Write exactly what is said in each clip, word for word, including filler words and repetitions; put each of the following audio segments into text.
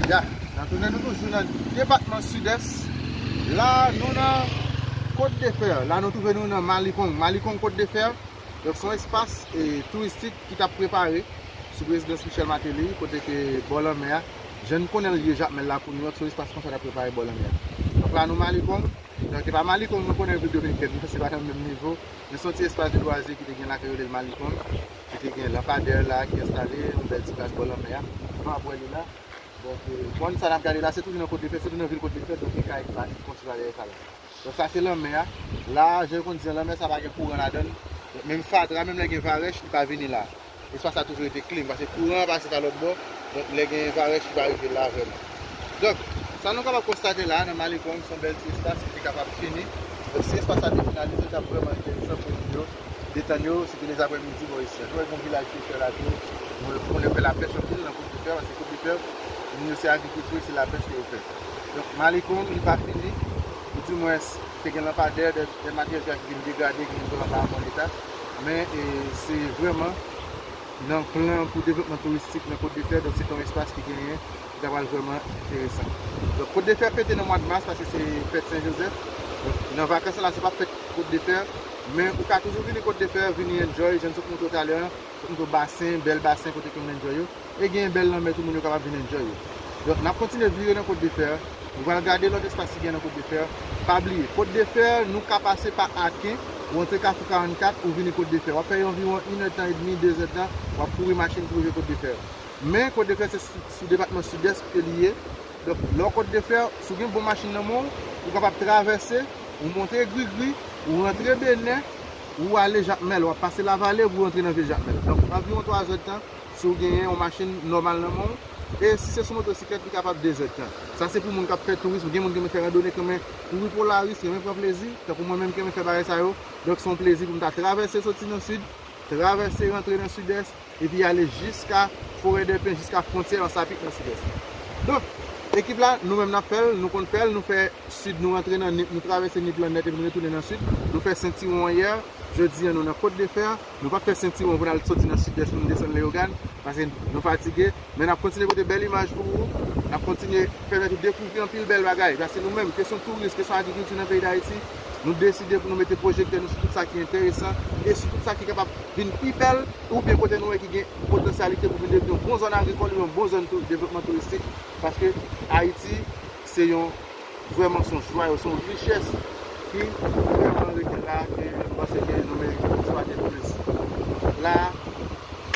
Ya, n ap tounen nou toujou nan depatman Sidès. La, nou nan Kot de Fè. La, nou twouve nou nan Malikong. Malikong, Kot de Fè. Donk, se yon espas e, touristik ki t ap prepare sou prezidans Michel Martelly, kote ke bò lanmè a, jan n konnen l ye Jakmèl la pou nou, se yon espas konsa t ap prepare bò lanmè a. Donk, la, nou Malikong. Donk, e pa Malikong nou konnen Repiblik Dominikèn, se pa nan menm nivo. Men se yon ti espas de lwazi ki te gen la ke yo rele l Malikong, ki te gen lanpadè la, ki enstale yon bèl ti plas bò lanmè a. Nou ap wè li la. Donk, e, bòn sa n ap gade la, se toujou nan Kot de Fè, se toujou nan vil Kot de Fè, donk gen kay ki pa, ki konstwi la dèyè sa la. Donk, sa se lanmè a. La, jan yo konn di an, lanmè sa pa gen kouran ladan l. Donk, menm fatra, menm lè gen varèch, li pa vini la. Espas la toujou rete klin, paske kouran an pase pa lòt bò. Donk, lè gen varèch, li pa rive la vrèman. Donk, sa nou kapab konstate la, nan Malikong, se yon bèl ti espas ki te kapab fini. Donk, si espas la te finalize, li t ap vrèman enteresan pou moun yo detann yo, sirtou lèzaprèmidi bò isi a. Nou wè gen yon vilaj pechè la tou. Moun yo konnen fè lapèch anpil nan Kot de Fè, paske Kot de Fè, moun yo se agrikilti, se lapèch ke yo fè. Donk, Malikong, li pa fini. Ou di mwens, te gen lanpadè, de, de materyèl ki vin degrade, ki vin twò pa an bon eta. Men, e, se vrèman nan plan pou devlopman touristik nan Kot de Fè, donk se te yon espas ki genyen, ki ta pral vrèman enteresan. Donk, Kot de Fè fete nan mwa de mas, paske se fèt Sen Jozèf. Donk, nan vakans la, se p ap fèt Kot de Fè, men ou ka toujou vini Kot de Fè, vini enjoy, jan n sot montre w talè a, sot montre w basen, bèl basen kote ke moun enjoy yo. E gen bèl lanmè tou, moun yo kapab vin enjoy yo. Donk, n ap kontinye vire nan Kot de Fè. Nou pral gade lòt espas ki gen nan Kot de Fè. Pa bliye, Kot de Fè, nou ka pase pa Aken, ou antre Kafou karannkat, ou vini Kot de Fè. W ap fè anviwon inèdtan edmi, dezèdtan, w ap kouri machin pou rive Kot de Fè. Men, Kot de Fè, se sou, sou depatman Sidès ke li ye. Donk, lè w Kot de Fè, si w gen bon machin nan men w, ou kapab travèse, ou monte Grigri, ou rantre Benè, ou ale Jakmèl, w ap pase Lavale pou w rantre nan vil Jakmèl. Donk, anviwon twa zèdtan, si w genyen yon machin nòmal nan men w. E si se sou motosiklèt, li kapab dezèdtan. Sa se pou moun k ap fè touris, gen moun ki renmen fè randone, ki renmen kouri Polaris, ki renmen pran plezi. Tankou mwen menm ki renmen fè bagay sa yo. Donk, se yon plezi pou m ta travèse soti nan sid, travèse rantre nan Sidès, epi ale jiska Forèdèpen, jiska fwontyè Ansapit nan Sidès. Donk, ekip la, nou menm n ap fè l, nou konn fè l, nou fè sid, nou rantre nan Nip, nou travèse Nip lan nèt epi nou retounen nan sid. Nou fè sentiwon an yè, jodi a nou nan Kot de Fè, nou p ap fè sentiwon pou n al soti nan Sidès pou n desann Leyogàn, paske nou fatige, men n ap kontinye pote bèl imaj pou ou, n ap kontinye pèmèt ou dekouvri anpil bèl bagay, paske nou menm, kesyon touris, kesyon agrikilti nan peyi Dayiti, nou deside pou nou mete pwojektè nou sou tout sa ki enteresan e sou tout sa ki kapab vin pi bèl, oubyen kote nou wè ki gen potansyalite pou vin devni yon bon zòn agrikòl, yon bon zòn tou, devlopman touristik, paske Ayiti se yon, vrèman se yon jwayo, se yon richès ki vrèman rete la, ke m panse ke nou merite eksplwate plis. La,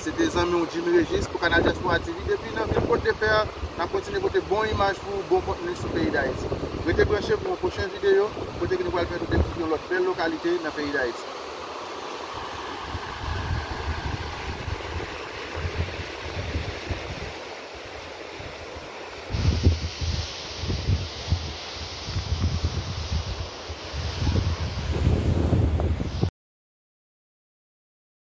se te zanmi w Jimmy Régis pou Kanal Diaspora T V depi nan vil Kot de Fè. N ap kontinye pote bon imaj pou ou, bon kontni sou peyi Dayiti. Rete branche pou yon pwochen videyo, kote ke nou pral fè nou dekouvri yon lòt bèl lokalite nan peyi Dayiti.